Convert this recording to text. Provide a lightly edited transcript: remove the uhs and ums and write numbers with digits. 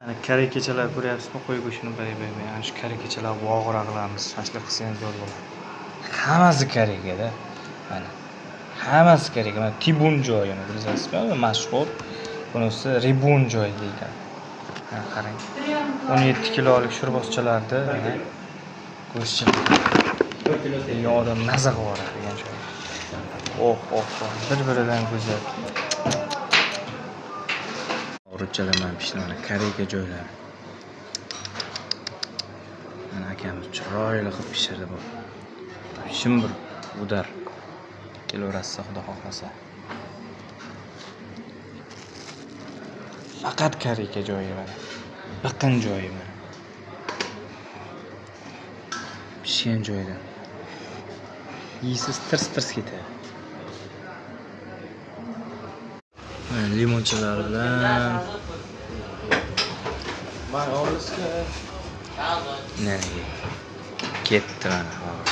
Mana karikachalar ko'ryapsizmi? Qo'y go'shtini bay bay bay. Ana shu karikachalar bog'roq qilamiz. Shashlik qilsangiz zo'r bo'ladi. Hammasi karikada. Mana. Hammasi karika. Mana Tibun joyini bilasizmi? Mashhur. Bunisi Ribun joyi deyiladi. Mana qarang. 17 kilolik sho'rboschalarda mana go'shtchilik. Odam maza qilib yuboradi degan joy. Oh, oh, oh. Bir-biridan go'zal. Og'richalar pishdi mana karika joylari. Mana akamiz chiroyli qilib pishirdi bu. Shim bir udar. Kelaverasiz xudo xohlasa. Faqat karika joyi mana. Biqin joyi mana. Pishgan joydan. Yeysiz tirs-tirs ketadi. Mana limonchalar bilan. Mana ketdi mana.